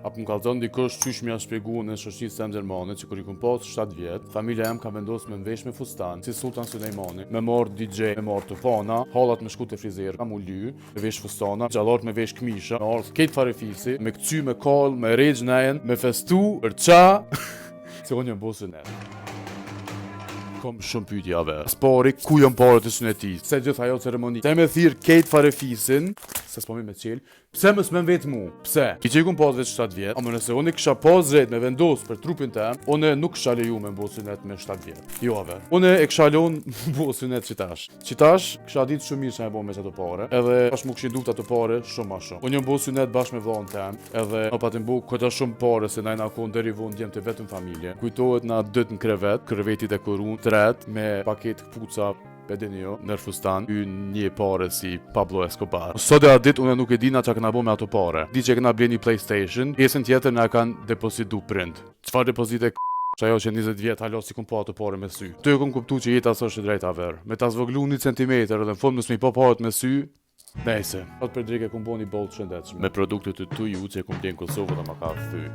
A po më kallzon dikush qysh m'ja shpjegu në shoqnisë tem gjermane që kur i kom pas 7 vjet, familja jem ka vendos me m'vesh me fustan, si Sultan Sulejmani, me marr DJ, me marr tupana, hallat me shku te frizerka, mu ly, me vesh fustana, gjallart me vesh këmisha, me ardh krejt farefisi, me kcy me kall, me regj nejën, me festu, për qa, se unë jam bo synet. Kom shumë pyetje ave. Spari, ku jam paret e synetit? Se gjithë ajo ceremoni. Te me thirr krejt farefisin, se s'po mi me qel, pse mos me m'vet mu? Pse? I që i kum pas veç 7 vjet, ama nëse unë i kisha pas drejt me vendos për trupin tem, unë nuk kisha leju me m'bo synet me 7 vjet. Jo ave. Unë e kisha lon m'bo synet qitash. Qitash kisha ditë shumë mirë që me bo me qato pare, edhe tash mu kishin dukt ato pare shumë ma shumë. Unë jam bo synet bashkë me vllahun tem, edhe na patëm bo kota shumë pare se na jena kon deri vonë djemt e vetëm familje. Kujtohet na dytë në krevet, kreveti dekorun, tret me paket këpuca E dini jo, nër fustan, y një pare si Pablo Escobar. Sot e atë ditë unë nuk e dina qa këna bo me ato pare. Di që këna ble një PlayStation, pjesën tjetër na kanë depozitu prind. Çfarë depozite k***, ajo që 20 vjet hala si kum pa ato pare me sy. Ty e kum kuptu që jeta s'është e drejta ver. Me ta zvoglu një centimetër edhe në fund mos me i pa paret me sy, Nejse, sot për drekë e kum bo një bowl të shëndetshme. Me produkte të tuju që e kum ble në Kosovë dhe ma ka thy.